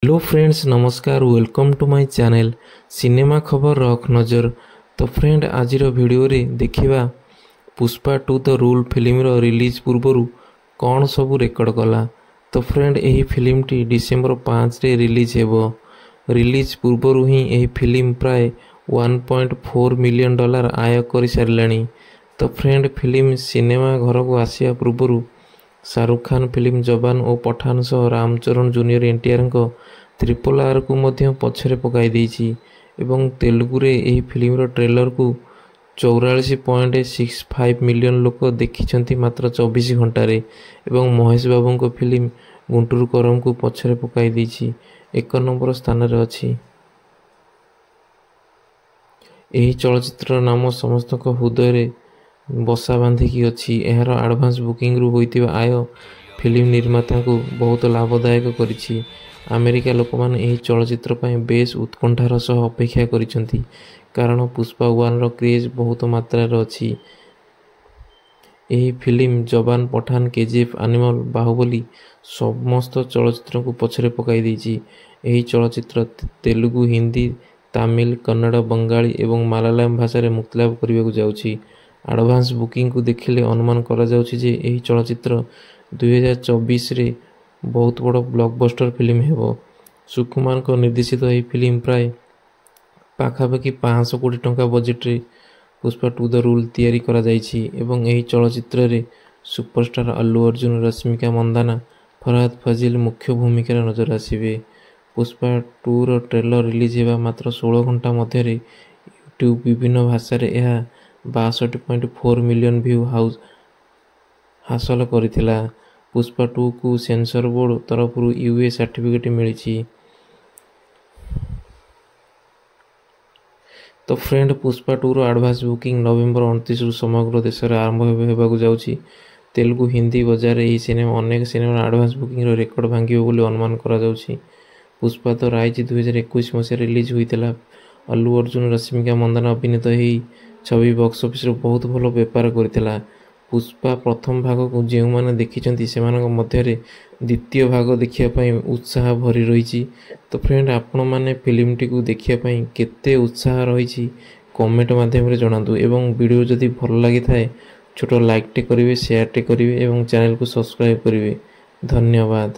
Hello friends, ନମସ୍କାର। Welcome to my channel cinema ଖବର ରଖ ନଜର। ତ ଫ୍ରେଣ୍ଡ, ଆଜିର ଭିଡ଼ିଓରେ ଦେଖିବା ପୁଷ୍ପା 2 ଦ ରୁଲ୍ ଫିଲ୍ମର ରିଲିଜ୍ ପୂର୍ବରୁ କ'ଣ ସବୁ ରେକର୍ଡ଼ କଲା। ତ ଫ୍ରେଣ୍ଡ, ଏହି ଫିଲ୍ମଟି ଡିସେମ୍ବର 5ରେ ରିଲିଜ୍ ହେବ। ରିଲିଜ୍ ପୂର୍ବରୁ ହିଁ ଏହି ଫିଲ୍ମ ପ୍ରାୟ 1.4 ମିଲିୟନ୍ ଡଲାର ଆୟ କରିସାରିଲାଣି। ତ ଫ୍ରେଣ୍ଡ, ଫିଲ୍ମ ସିନେମା ଘରକୁ ଆସିବା ପୂର୍ବରୁ ଶାହରୁଖ ଖାନ ଫିଲ୍ମ ଯବାନ ଓ ପଠାନ ସହ ରାମଚରଣ ଜୁନିୟର ଏନ୍ଟିଆରଙ୍କ ତ୍ରିପଲ୍ ଆର୍କୁ ମଧ୍ୟ ପଛରେ ପକାଇ ଦେଇଛି ଏବଂ ତେଲୁଗୁରେ ଏହି ଫିଲ୍ମର ଟ୍ରେଲରକୁ 44.65 ମିଲିୟନ୍ ଲୋକ ଦେଖିଛନ୍ତି ମାତ୍ର 24 ଘଣ୍ଟାରେ ଏବଂ ମହେଶ ବାବୁଙ୍କ ଫିଲ୍ମ ଗୁଣ୍ଟୁର କରମକୁ ପଛରେ ପକାଇ ଦେଇଛି 1 ନମ୍ବର ସ୍ଥାନରେ ଅଛି। ଏହି ଚଳଚ୍ଚିତ୍ରର ନାମ ସମସ୍ତଙ୍କ ହୃଦୟରେ ବସା ବାନ୍ଧିକି ଅଛି। ଏହାର ଆଡଭାନ୍ସ ବୁକିଂରୁ ହୋଇଥିବା ଆୟ ଫିଲ୍ମ ନିର୍ମାତାଙ୍କୁ ବହୁତ ଲାଭଦାୟକ କରିଛି। ଆମେରିକା ଲୋକମାନେ ଏହି ଚଳଚ୍ଚିତ୍ର ପାଇଁ ବେଶ୍ ଉତ୍କଣ୍ଠାର ସହ ଅପେକ୍ଷା କରିଛନ୍ତି, କାରଣ ପୁଷ୍ପା 1ର କ୍ରେଜ୍ ବହୁତ ମାତ୍ରାରେ ଅଛି। ଏହି ଫିଲ୍ମ ଯବାନ, ପଠାନ, କେଜିଏଫ୍, ଆନିମଲ୍, ବାହୁବଲି ସମସ୍ତ ଚଳଚ୍ଚିତ୍ରକୁ ପଛରେ ପକାଇ ଦେଇଛି। ଏହି ଚଳଚ୍ଚିତ୍ର ତେଲୁଗୁ, ହିନ୍ଦୀ, ତାମିଲ, କନ୍ନଡ଼, ବଙ୍ଗାଳୀ ଏବଂ ମାଲାୟାଲମ ଭାଷାରେ ମୁକ୍ତିଲାଭ କରିବାକୁ ଯାଉଛି। ଆଡଭାନ୍ସ ବୁକିଂକୁ ଦେଖିଲେ ଅନୁମାନ କରାଯାଉଛି ଯେ ଏହି ଚଳଚ୍ଚିତ୍ର 2024ରେ ବହୁତ ବଡ଼ ବ୍ଲକବଷ୍ଟର ଫିଲ୍ମ ହେବ। ସୁକୁମାରଙ୍କ ନିର୍ଦ୍ଦେଶିତ ଏହି ଫିଲ୍ମ ପ୍ରାୟ ପାଖାପାଖି 500 କୋଟି ଟଙ୍କା ବଜେଟରେ ପୁଷ୍ପା 2 ଦ ରୁଲ୍ ତିଆରି କରାଯାଇଛି ଏବଂ ଏହି ଚଳଚ୍ଚିତ୍ରରେ ସୁପରଷ୍ଟାର ଅଲ୍ଲୁ ଅର୍ଜୁନ, ରଶ୍ମିକା ମନ୍ଦାନା, ଫରହାଦ ଫାଜିଲ ମୁଖ୍ୟ ଭୂମିକାରେ ନଜର ଆସିବେ। ପୁଷ୍ପା 2ର ଟ୍ରେଲର ରିଲିଜ୍ ହେବା ମାତ୍ର 16 ଘଣ୍ଟା ମଧ୍ୟରେ ୟୁଟ୍ୟୁବ୍ ବିଭିନ୍ନ ଭାଷାରେ ଏହା 62.4 ମିଲିୟନ୍ ଭ୍ୟୁ ହାସଲ କରିଥିଲା। ପୁଷ୍ପା 2କୁ ସେନ୍ସର ବୋର୍ଡ ତରଫରୁ ୟୁଏ ସାର୍ଟିଫିକେଟ୍ ମିଳିଛି। ତ ଫ୍ରେଣ୍ଡ, ପୁଷ୍ପା 2ର ଆଡଭାନ୍ସ ବୁକିଂ ନଭେମ୍ବର 29ରୁ ସମଗ୍ର ଦେଶରେ ଆରମ୍ଭ ହେବାକୁ ଯାଉଛି। ତେଲୁଗୁ, ହିନ୍ଦୀ ବଜାରରେ ଏହି ସିନେମା ଅନେକ ସିନେମାର ଆଡଭାନ୍ସ ବୁକିଂର ରେକର୍ଡ ଭାଙ୍ଗିବ ବୋଲି ଅନୁମାନ କରାଯାଉଛି। ପୁଷ୍ପା ଦ ରାଇଜ୍ 2021 ମସିହାରେ ରିଲିଜ୍ ହୋଇଥିଲା। ଅଲ୍ଲୁ ଅର୍ଜୁନ, ରଶ୍ମିକା ମନ୍ଦାନା ଅଭିନୀତ ଏହି ଛବି ବକ୍ସ ଅଫିସରେ ବହୁତ ଭଲ ବେପାର କରିଥିଲା। ପୁଷ୍ପା ପ୍ରଥମ ଭାଗକୁ ଯେଉଁମାନେ ଦେଖିଛନ୍ତି, ସେମାନଙ୍କ ମଧ୍ୟରେ ଦ୍ୱିତୀୟ ଭାଗ ଦେଖିବା ପାଇଁ ଉତ୍ସାହ ଭରି ରହିଛି। ତ ଫ୍ରେଣ୍ଡ, ଆପଣମାନେ ଫିଲ୍ମଟିକୁ ଦେଖିବା ପାଇଁ କେତେ ଉତ୍ସାହ ରହିଛି କମେଣ୍ଟ ମାଧ୍ୟମରେ ଜଣାନ୍ତୁ ଏବଂ ଭିଡ଼ିଓ ଯଦି ଭଲ ଲାଗିଥାଏ ଛୋଟ ଲାଇକ୍ଟେ କରିବେ, ସେୟାରଟେ କରିବେ ଏବଂ ଚ୍ୟାନେଲକୁ ସବସ୍କ୍ରାଇବ୍ କରିବେ। ଧନ୍ୟବାଦ।